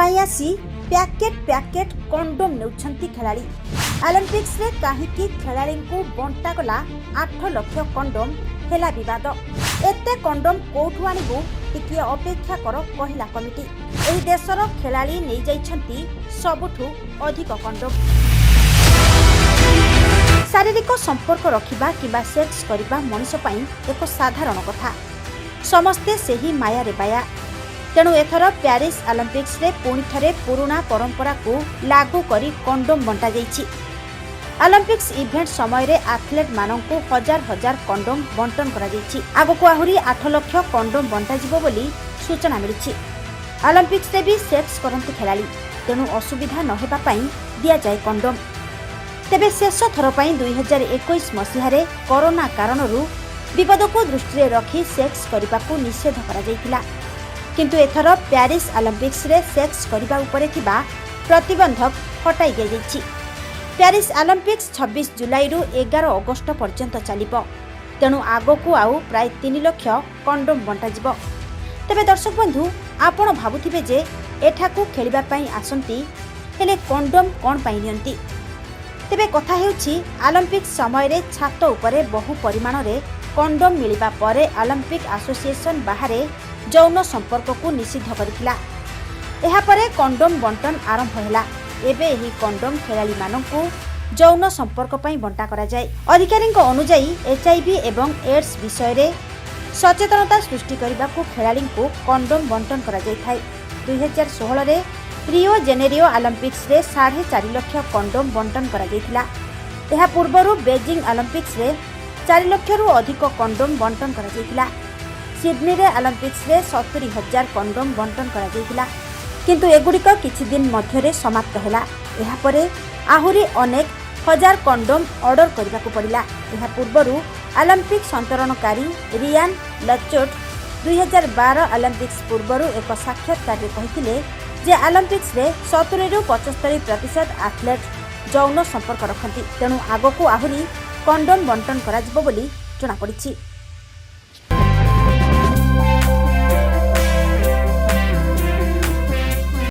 ପାଇଁ ଆସି packet packet condom ନେଉଛନ୍ତି ଖେଳାଳି। ଅଲିମ୍ପିକ୍ସରେ କାହିଁକି ଖେଳାଳିଙ୍କୁ ବଣ୍ଟାଗଲା 8 ଲକ୍ଷ କଣ୍ଡୋମ୍, ହେଲା ବିବାଦ। ଏତେ କଣ୍ଡୋମ୍ କୋଉଠୁ ଆଣିବୁ, ଟିକିଏ ଅପେକ୍ଷା କର, କହିଲା କମିଟି। ଏହି ଦେଶର ଖେଳାଳି ନେଇଯାଇଛନ୍ତି ସବୁଠୁ ଅଧିକ କଣ୍ଡୋମ୍। ଶାରୀରିକ ସମ୍ପର୍କ ରଖିବା କିମ୍ବା ସେକ୍ସ କରିବା ମଣିଷ ପାଇଁ ଏକ ସାଧାରଣ କଥା। ସମସ୍ତେ ସେହି ମାୟାରେ ବାୟା। ତେଣୁ ଏଥର ପ୍ୟାରିସ୍ ଅଲିମ୍ପିକ୍ସରେ ପୁଣି ଥରେ ପୁରୁଣା ପରମ୍ପରାକୁ ଲାଗୁ କରି କଣ୍ଡୋମ୍ ବଣ୍ଟାଯାଇଛି। ଅଲିମ୍ପିକ୍ସ ଇଭେଣ୍ଟ ସମୟରେ ଆଥଲେଟ୍ମାନଙ୍କୁ ହଜାର ହଜାର କଣ୍ଡୋମ୍ ବଣ୍ଟନ କରାଯାଇଛି। ଆଗକୁ ଆହୁରି 8 ଲକ୍ଷ କଣ୍ଡୋମ୍ ବଣ୍ଟାଯିବ ବୋଲି ସୂଚନା ମିଳିଛି। ଅଲିମ୍ପିକ୍ସରେ ବି ସେକ୍ସ କରନ୍ତି ଖେଳାଳି, ତେଣୁ ଅସୁବିଧା ନ ହେବା ପାଇଁ ଦିଆଯାଏ କଣ୍ଡୋମ୍। ତେବେ ଶେଷ ଥର ପାଇଁ 2021 ମସିହାରେ କରୋନା କାରଣରୁ ବିପଦକୁ ଦୃଷ୍ଟିରେ ରଖି ସେକ୍ସ କରିବାକୁ ନିଷେଧ କରାଯାଇଥିଲା। କିନ୍ତୁ ଏଥର ପ୍ୟାରିସ୍ ଅଲିମ୍ପିକ୍ସରେ ସେକ୍ସ କରିବା ଉପରେ ଥିବା ପ୍ରତିବନ୍ଧକ ହଟାଇ ଦିଆଯାଇଛି। ପ୍ୟାରିସ୍ ଅଲିମ୍ପିକ୍ସ 26 ଜୁଲାଇରୁ 11 ଅଗଷ୍ଟ ପର୍ଯ୍ୟନ୍ତ ଚାଲିବ। ତେଣୁ ଆଗକୁ ଆଉ ପ୍ରାୟ 3 ଲକ୍ଷ କଣ୍ଡୋମ୍ ବଣ୍ଟାଯିବ। ତେବେ ଦର୍ଶକ ବନ୍ଧୁ, ଆପଣ ଭାବୁଥିବେ ଯେ ଏଠାକୁ ଖେଳିବା ପାଇଁ ଆସନ୍ତି, ହେଲେ କଣ୍ଡୋମ୍ କ'ଣ ପାଇଁ ନିଅନ୍ତି? ତେବେ କଥା ହେଉଛି, ଅଲିମ୍ପିକ୍ସ ସମୟରେ ଛାତ ଉପରେ ବହୁ ପରିମାଣରେ କଣ୍ଡୋମ୍ ମିଳିବା ପରେ ଅଲିମ୍ପିକ୍ ଆସୋସିଏସନ୍ ବାହାରେ ଯୌନ ସମ୍ପର୍କକୁ ନିଷିଦ୍ଧ କରିଥିଲା। ଏହାପରେ କଣ୍ଡୋମ୍ ବଣ୍ଟନ ଆରମ୍ଭ ହେଲା। ଏବେ ଏହି କଣ୍ଡୋମ୍ ଖେଳାଳିମାନଙ୍କୁ ଯୌନ ସମ୍ପର୍କ ପାଇଁ ବଣ୍ଟା କରାଯାଏ। ଅଧିକାରୀଙ୍କ ଅନୁଯାୟୀ, ଏଚ୍ଆଇଭି ଏବଂ ଏଡ୍ସ ବିଷୟରେ ସଚେତନତା ସୃଷ୍ଟି କରିବାକୁ ଖେଳାଳିଙ୍କୁ କଣ୍ଡୋମ୍ ବଣ୍ଟନ କରାଯାଇଥାଏ। 2016ରେ ରିଓ ଜେନେରିଓ ଅଲିମ୍ପିକ୍ସରେ 4.5 ଲକ୍ଷ କଣ୍ଡୋମ୍ ବଣ୍ଟନ କରାଯାଇଥିଲା। ଏହା ପୂର୍ବରୁ ବେଜିଂ ଅଲିମ୍ପିକ୍ସରେ 4 ଲକ୍ଷରୁ ଅଧିକ କଣ୍ଡୋମ୍ ବଣ୍ଟନ କରାଯାଇଥିଲା। ସିଡନୀରେ ଅଲିମ୍ପିକ୍ସରେ 70,000 କଣ୍ଡୋମ୍ ବଣ୍ଟନ କରାଯାଇଥିଲା। କିନ୍ତୁ ଏଗୁଡ଼ିକ କିଛି ଦିନ ମଧ୍ୟରେ ସମାପ୍ତ ହେଲା। ଏହାପରେ ଆହୁରି ଅନେକ ହଜାର କଣ୍ଡୋମ୍ ଅର୍ଡର କରିବାକୁ ପଡ଼ିଲା। ଏହା ପୂର୍ବରୁ ଅଲିମ୍ପିକ୍ ସନ୍ତରଣକାରୀ ରିୟାନ୍ ଲଚୋଟ୍ 2012 ଅଲିମ୍ପିକ୍ସ ପୂର୍ବରୁ ଏକ ସାକ୍ଷାତକାରରେ କହିଥିଲେ ଯେ ଅଲିମ୍ପିକ୍ସରେ 70ରୁ 75% ଆଥଲେଟ୍ ଯୌନ ସମ୍ପର୍କ ରଖନ୍ତି। ତେଣୁ ଆଗକୁ ଆହୁରି କଣ୍ଡୋମ୍ ବଣ୍ଟନ କରାଯିବ ବୋଲି ଜଣାପଡ଼ିଛି।